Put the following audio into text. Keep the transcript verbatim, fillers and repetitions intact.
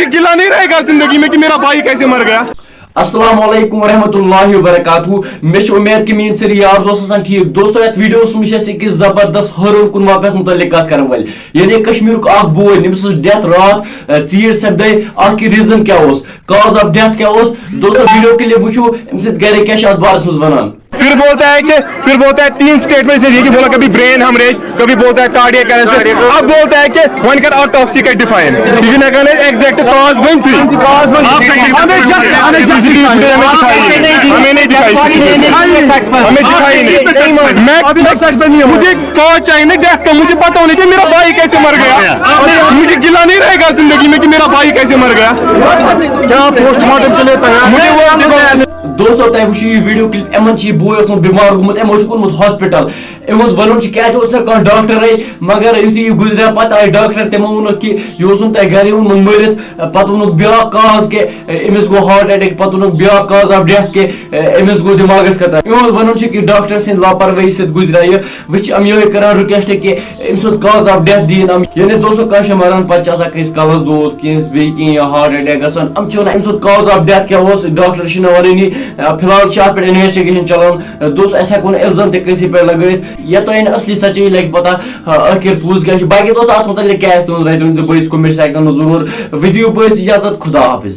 गिला नहीं रहेगा जिंदगी में कि मेरा भाई कैसे मर गया। السلام علیکم ورحمۃ اللہ وبرکاتہ۔ مےٚ چھِ اُمید کہِ میٲنۍ سٲری یار دوس آسَن ٹھیٖک۔ دوستو، یَتھ ویٖڈیوَس منٛز چھِ اَسہِ أکِس زبردست ہٲرون کُن واقعس مُتعلِق کَتھ کَرَن وٲلۍ، یعنی کشمیٖرُک اَکھ بوے، ییٚمہِ سٕنٛز ڈیتھ راتھ، آ، ژیٖرۍ سپدے۔ اَکھ یہِ ریٖزَن کیٛاہ اوس، کاز آف ڈیتھ کیٛاہ اوس؟ دوستو، ویٖڈیو کِلِپ وٕچھِو، أمۍ سٕنٛدِ گَرِکۍ کیٛاہ چھِ اَتھ بارَس منٛز وَنان۔ پھر بولتا ہے کہ پھر بولتا ہے تین سٹیٹمنٹس، یہ کہ بولا کبھی برین ہمریج، کبھی بولتا ہے کارڈیک اریسٹ۔ اب بولتا ہے کہ وۄنۍ کر آٹوپسی کر ڈیفائن، یہ چھُ نہٕ ہٮ۪کان أسۍ ایگزیکٹ کاز ؤنِتھٕے۔ ہمیں جسٹ ہمیں جسٹ ہمیں دکھائی، ہمیں نہیں دکھائی، ہمیں دکھائی نہیں۔ میں مجھے کاز چاہیے نا ڈیتھ کا، مجھے پتا ہونا چاہیے میرا بھائی کیسے مر گیا۔ مجھے گلا نہیں رہے گا زندگی میں کہ میرا بھائی کیسے مر گیا۔ کیا پوسٹ مارٹم کے لیے تیار؟ مجھے وہ دکھاؤ۔ دوستو، تۄہہِ وٕچھِو یہِ ویٖڈیو کِلِپ، یِمَن چھِ یہِ بوے اوسمُت بٮ۪مار گوٚمُت، یِمو چھُکھ اوٚنمُت ہاسپِٹل۔ یِہُنٛد وَنُن چھُ کہِ اَتہِ اوس نہٕ کانٛہہ ڈاکٹرٕے، مگر یُتھُے یہِ گُزریو، پَتہٕ آے ڈاکٹر، تِمو ووٚنُکھ کہِ یہِ اوسُن تۄہہِ گَرے اوٚنمُت مٲرِتھ۔ پَتہٕ ووٚنُکھ بیٛاکھ کاز کہِ أمِس گوٚو ہارٹ اٹیک، پَتہٕ ووٚنُکھ بیٛاکھ کاز آف ڈیتھ کہِ أمِس گوٚو دٮ۪ماغَس خطرٕ۔ یِہُنٛد وَنُن چھُ کہِ ڈاکٹر سٕنٛدِ لاپروٲہی سۭتۍ گُزریو یہِ۔ وۄنۍ چھِ یِم یِہوٚے کَران رِکویسٹ کہِ أمۍ سُنٛد کاز آف ڈیتھ دِیِن یِم۔ یعنی دوستو، کانٛہہ چھُ مَران، پَتہٕ چھِ آسان کٲنٛسہِ کَلَس دود، کینٛہہ بیٚیہِ کینٛہہ یا ہارٹ اٹیک گژھان۔ یِم چھِ وَنان أمۍ سُنٛد کاز آف ڈیتھ کیٛاہ اوس، ڈاکٹر چھِنہٕ وَنٲنی۔ آ، فی الحال چھِ اَتھ پٮ۪ٹھ انویسٹِگیشن چَلان۔ آ، دوستو، اَسہِ ہٮ۪کو نہٕ الزام تہِ کٲنٛسہِ پٮ۪ٹھ لَگٲیِتھ۔ ییٚتٮ۪ن اَصلی سَچٲیی لَگہِ پَتہ، آ، ٲخِر پوٚز کیٛاہ چھُ۔ باقٕے دوستو، اَتھ مُتعلِق کیٛاہ آسہِ تُہٕنٛز راے، تُہۍ ؤنۍزیو بٲیِس کمنٹ سیکشنَس منٛز ضروٗر۔ وِدیو بٲیِس اِجازت، خدا حافظ۔